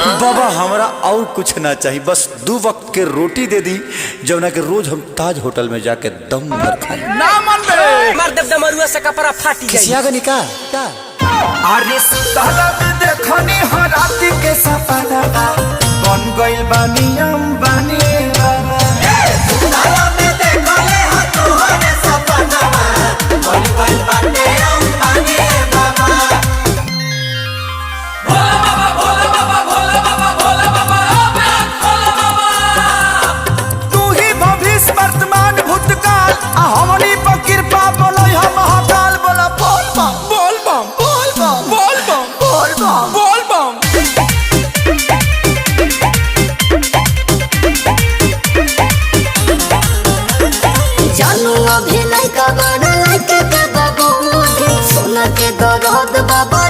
बाबा हमरा और कुछ ना चाहिए, बस दो वक्त के रोटी दे दी जवना के रोज हम ताज होटल में जाके दम भर खाए। ना मन बे। मार देव डमरुआ से कपड़ा फाटी जाई। किसिया गनी का अरे सुतला में देखनी हो रात के सपना, बन गइल बानी अंबानी बाबा। तू ही भविष्य वर्तमान भूतकाल आ हमनी पर कृपा बोलै हम महाकाल। बोला बोल बम बोल बम बोल बम बोल बम बोल बम बोल बम। जानू अभी लइका बड़ा लइका के बाबू, सोना के दरद बाबा।